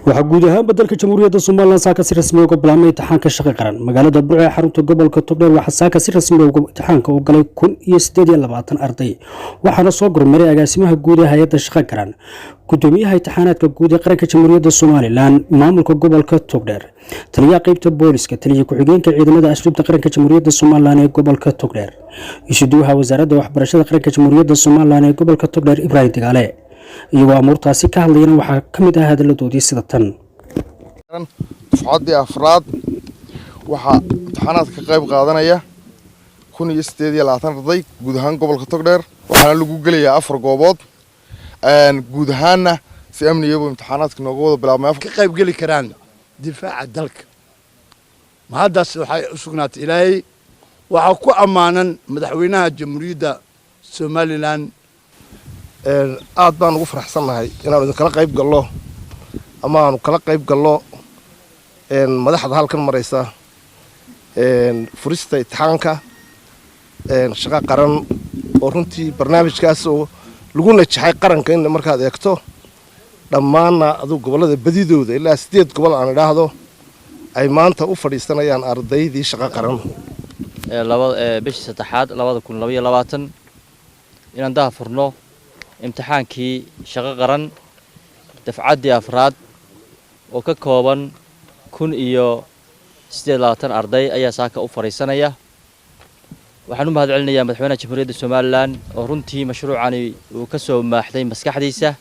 Waxaa guud ahaanba dalka Jamhuuriyadda Somaliland saaka si rasmi uga bilaabmay imtixaanka Shaqo Qaran. Magaalada Burco ee xarunta gobolka Togdheer waxaa saaka si rasmi uga imtixaanka u galay 1028 arday, waxaana soo gormaray agaasimaha guud ee hay-adda Shaqo Qaran, gudoomiyaha imtixaanaadka guud ee qaranka Jamhuuriyadda Somaliland, maamulka gobolka Togdheer, taliyaha qeybta booliska, taliya ku-xigeenka ciidamada asluubta qaranka Jamhuuriyadda Somaliland ee gobolka Togdheer, isuduwaha wasaaradda waxbarashada qaranka Jamhuuriyadda Somaliland ee gobolka Togdheer, Ibraahim Dagaale. Iyagoo amuurtaasi ka hadlayana waxaa ka mid ah hadalladoodii sida tan. Dufcaddii afraad waxaa imtixaanaadka ka qayb qaadanaya 1028 arday guud ahaan gobolka Togdheer, waxaana lagu gelayaa afar goobood. Guud ahaanna si amnigaba imtixaanaadka nooga wada bilaabmay. Ka qayb geli karaan difaaca dalka. Mahaddaas waxay u sugnaatay Ilaahay. Waxaa ku ammaanan madaxweynaha Jamhuuriyadda Somaliland. Aad baan ugu faraxsannahay inaanu idinkala qayb gallo ama aanu kala qayb gallo madaxda halkan maraysa furista imtixaanka Shaqo Qaran, oo runtii barnaamijkaas oo lagu najaxay qaranka in markaad eegto dhammaanna aduu gobollada badidooda, ilaa sideed gobol aan idhaahdo, ay maanta u fadhiisanayaan ardaydii Shaqo Qaran. Bishii saddexaad 2022 inaan daha furno imtixaankii Shaqo Qaran dafcaddii afraad oo ka kooban 1028 arday ayaa saaka u fadhiisanaya. Waxaan u mahad celinayaa madaxweynaha Jamhuuriyadda Somaliland oo runtii mashruucani uu ka soo maaxday maskaxdiisa.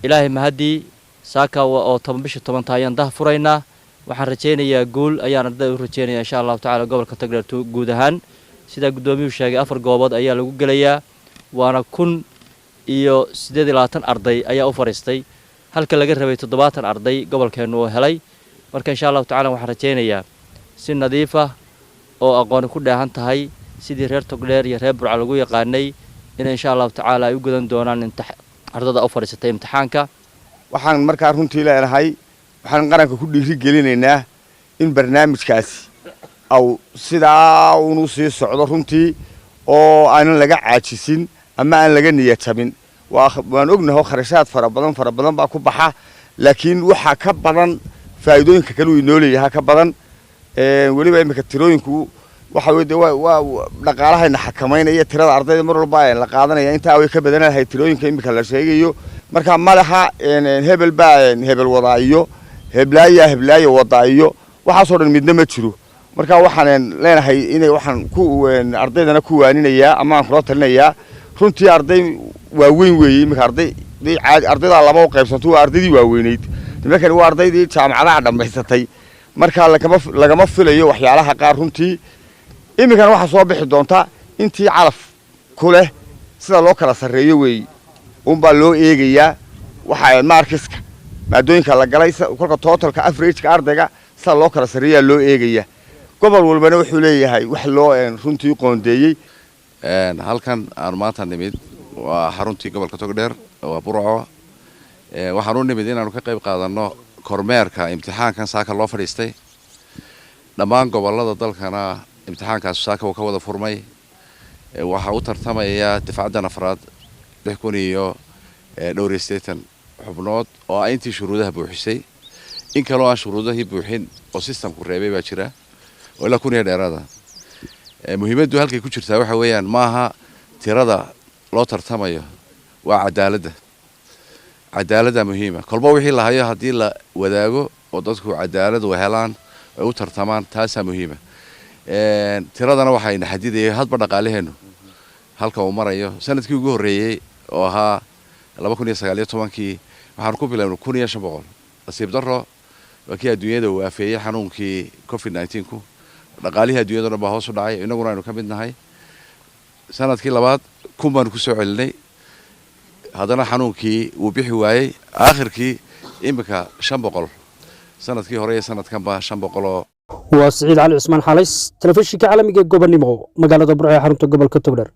Ilaahay mahaddii, saaka oo 10 bisha 10 ayaan daha furaynaa. Waxaan rajaynayaa guul ayaan ardayda u rajaynaya, insha Allahu tacala. Gobolka Togdheer guud ahaan, sidaa guddoomiyuhu sheegay, afar goobood ayaa lagu gelayaa, waana 1028 arday ayaa u fadhiistay, halka laga rabay 70 arday gobolkeennu uu helay. Marka, insha Allahu tacala, waxaan rajaynayaa si nadiif ah oo aqooni ku dheehan tahay, sidii reer Togdheer iyo reer Burca lagu yaqaanay, in insha Allahu tacaala ay u gudan doonaan ardada u fadhiisatay imtixaanka. Waxaan markaa runtii leenahay, waxaan qaranka ku dhiiri gelinaynaa in barnaamijkaasi aw sidaa unu sii socdo runtii, oo aanan laga caajisin ama aan laga niyad jabin. Waan ognaho kharashaad fara badan fara badan baa ku baxa, laakiin waxaa ka badan faa'iidooyinka kale uu inoo leeyahay ka badan. Weliba iminka tirooyinku waxa wey de waa dhaqaalahayna xakamaynaya tirada ardayda mar walba la qaadanaya. Intaa way ka badanahay tirooyinka iminka la sheegayo. Marka malaha hebel baa hebel wadaa iyo heblaaya heblaaya wadaa iyo waxaasoo dhan midna ma jiro. Marka waxaan leenahay inay waxaan ku ardaydana ku waaninayaa ama aan kula talinayaa runtii, arday waaweyn weeye iminka. Arday ardaydaa laba u qaybsanto: waa ardaydii waaweyneyd, nimankani waa ardaydii jaamacadaha dhammaysatay. Marka lagama filayo waxyaalaha qaar runtii. Iminkana waxaa soo bixi doonta intii calaf ku leh. Sida loo kala sarreeyo weeye unbaa loo eegayaa. Waxa marks-ka maadooyinka la galay, kolka total-ka average-ka ardayga sida loo kala sarreeyaa loo eegaya. Gobol walbana wuxuu leeyahay wax loo runtii qoondeeyey. Halkan aanu maanta nimid waa xaruntii gobolka Togdheer, waa Burco. Waxaan u nimid inaanu ka qayb qaadanno kormeerka imtixaankan saaka loo fadhiistay. Dhammaan gobolada dalkana imtixaankaas saaka uu ka wada furmay. Waxaa u tartamaya dafcaddan afraad lix kun iyo dhowr iyo siddeetan xubnood oo ah intii shuruudaha buuxisay. In kaloo aan shuruudahii buuxin oo system-ku reebay baa jira oo ilaa 1000 iyo dheeraada. Muhiimaddu halkay ku jirtaa waxa weeyaan maaha tirada loo tartamayo, waa cadaaladda. Cadaaladda muhiima. Kolba wixii la hayo haddii la wadaago oo dadku cadaalad u helaan ay u tartamaan, taasaa muhiima. Tiradana waxayna xadidayay hadba dhaqaalaheenu halka uu marayo. Sanadkii ugu horreeyey oo ahaa 2019-kii waxaanu ku bilawnay 1500. Nasiib darro, waa kii adduunyada uu aafeeyey xanuunkii COVID-19-ku. Dhaqaalihii adduunyada dhan baa hoos u dhacay, innaguna aynu ka mid nahay. Sanadkii labaad 1000 baanu kusoo celinay, haddana xanuunkii wuu bixi waayey. Aakhirkii iminka 500, sanadkii hore iyo sanadkanba 500 oo. Waa Siciid Cali Cusmaan Xaalays, telefishinka caalamiga ee Gobonimo, magaalada Burco ee xarunta gobolka Togdheer.